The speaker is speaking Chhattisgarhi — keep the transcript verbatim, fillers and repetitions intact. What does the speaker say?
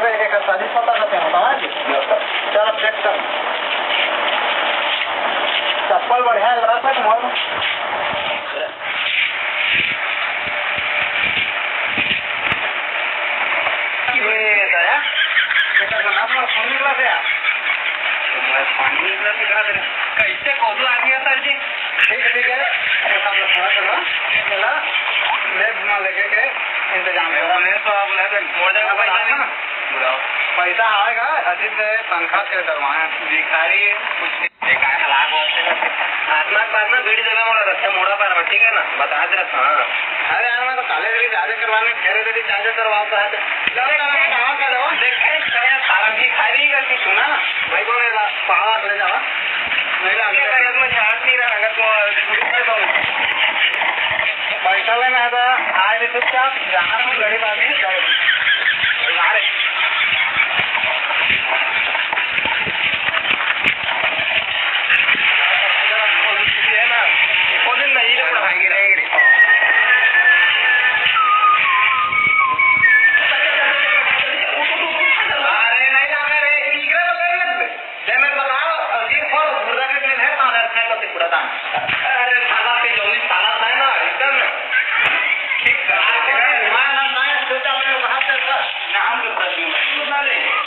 एक साजिश पता करते हैं, बताओ जी। चल, अब check कर। चप्पल बढ़िया लगा था तुम्हारा। ये दया, ये तो बना, तुम्हारा फोन निकला था यार। तुम्हारा फोन निकला था, कहाँ था? कैसे कोदू आदमी है सर जी? ठीक है, ठीक है, एक काम करो, चलो, चलो, मैं घुमा लेके के इंतजाम करो। मैं तो आप ना, मोड़ देगा पैसा नहीं। बुलाओ। पैसा आएगा, अजीत से तनख्वाह से डरवाए हैं। भिखारी है, कुछ नहीं। बेकार हलाक हो। आत्मा के पास ना बीड़ी देवे मोड़ा रस्ता मोड़ा पार में, ठीक है ना? बता दे रहा, हाँ। अरे यार, मैं तो काले भी ज्यादा करवाने, तेरे से भी ज्यादा करवाता है तो। चलो, चलो, कहाँ का लो? देखे, सारा भिखारी का कि सुना ना? भाई, कौन है? पावा ले जावा। नहीं, नहीं, नहीं, मैं झाड़ नहीं रहा, अगर तो पैसा लेना है तो आज चुपचाप जहाँ भी गरीब आदमी, चलो। अरे, ये है ना, वो दिन नहीं, ये पूरा भाई गिरेंगे। अरे, नहीं लगा रे, निकले तो कर ले। जय मैं बताओ, अजीब फल, मुर्दा के दिन है, पाँच हजार रुपये तो पूरा दाम।